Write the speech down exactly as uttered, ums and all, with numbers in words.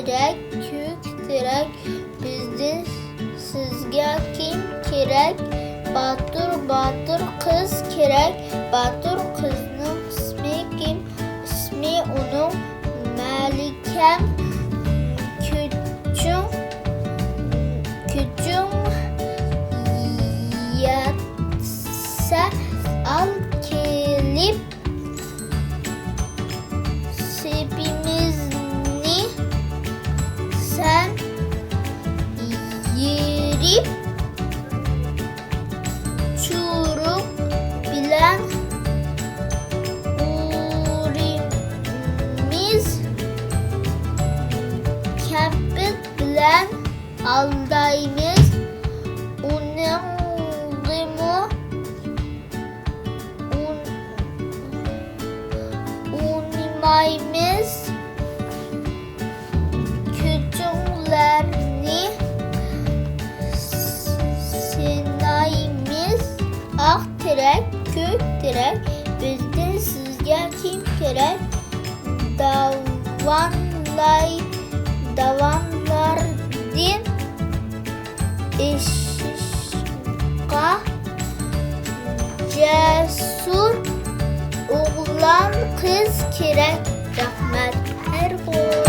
تېرەك، كۆك تېرەك، بىزدىن سىزگە كىم كېرەك؟ باتۇر، باتۇر قىز كېرەك. باتۇر قىزنىڭ ئىسمى كىم؟ ئىسمى ئۇنىڭ مەلىكەم. كۈچۈڭ، كۈچۈڭ يەتسە ئال كېلىپ، سېپىمىزنى سەن يېرىپ، چۇرۇق بىلەن ئۇرىمىز، كەپىت بىلەن ئالدايمىز. ئۇنىڭغىمۇ ئۇن-، ئۇنىمايمىز. كۈچۈڭلارنى سىنايمىز. ئاق تېرەك، كۆك تېرەك، بىزدىن سىزگە كىم كېرەك؟ داۋانلاي، داۋانلاردىن ئېشىشقا جەسۇر ئوغلان قىز كېرەك. رەھمەت. خەير خوش.